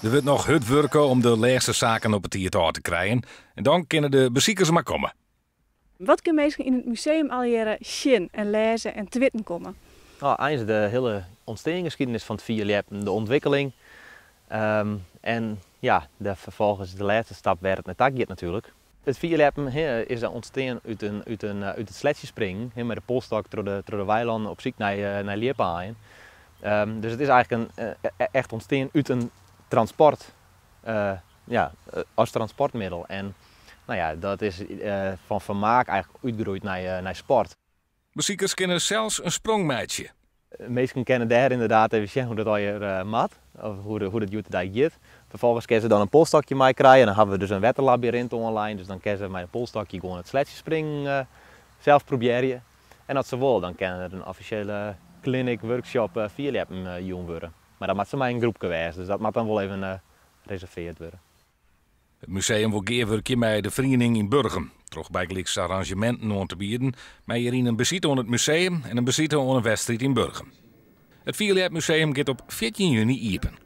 Der wurdt noch hurd wurke om de lêste saken op 'e tiid ôf te krijen en dan kinne de besikers mar komme. Wat kinne minsken yn it museum allegearre sjen en lêze en te witten komme? No, eins de hiele ûntsteangsskiednis fan it fierljeppen, de ûntwikkeling en ja, de, ferfolgens de lêste stap wêr't it nei ta giet natuerlik. It fierljeppen is ûntstien út it sletsjespringen, mei de polsstok troch de weilannen op syk nei ljipaaien. Dus it is eigentlik echt ûntstien út in transport, ja, as transportmiddel. En no ja, dat is fan fermaak eigentlik útgroeid nei sport. Besikers kinne sels in sprong meitsje. Minsken kinne dêr ynderdaad even sjen hoe't dat allegear moat, of hoe't it hjoed-de-dei giet. Ferfolgens kinne se dan in polsstokje meikrije en dan hawwe we dus in wetterlabyrint oanlein. Dus dan kinne se mei in polsstokje gewoan it sletsjespringen sels probearje. En as se wolle, dan kin der in offisjele clinic, workshop fierljeppen jûn wurde. Mar dat moat se mei in groepke wêze, dus dat moat dan wol even reservearre wurde. It museum wol gearwurkje mei de feriening yn Burgum. Troch bygelyks arranzjeminten oan te bieden, mei hjiryn in besite oan it museum en in besite oan in wedstriid yn Burgum. It Fierljepmuseum giet op 14 juny iepen.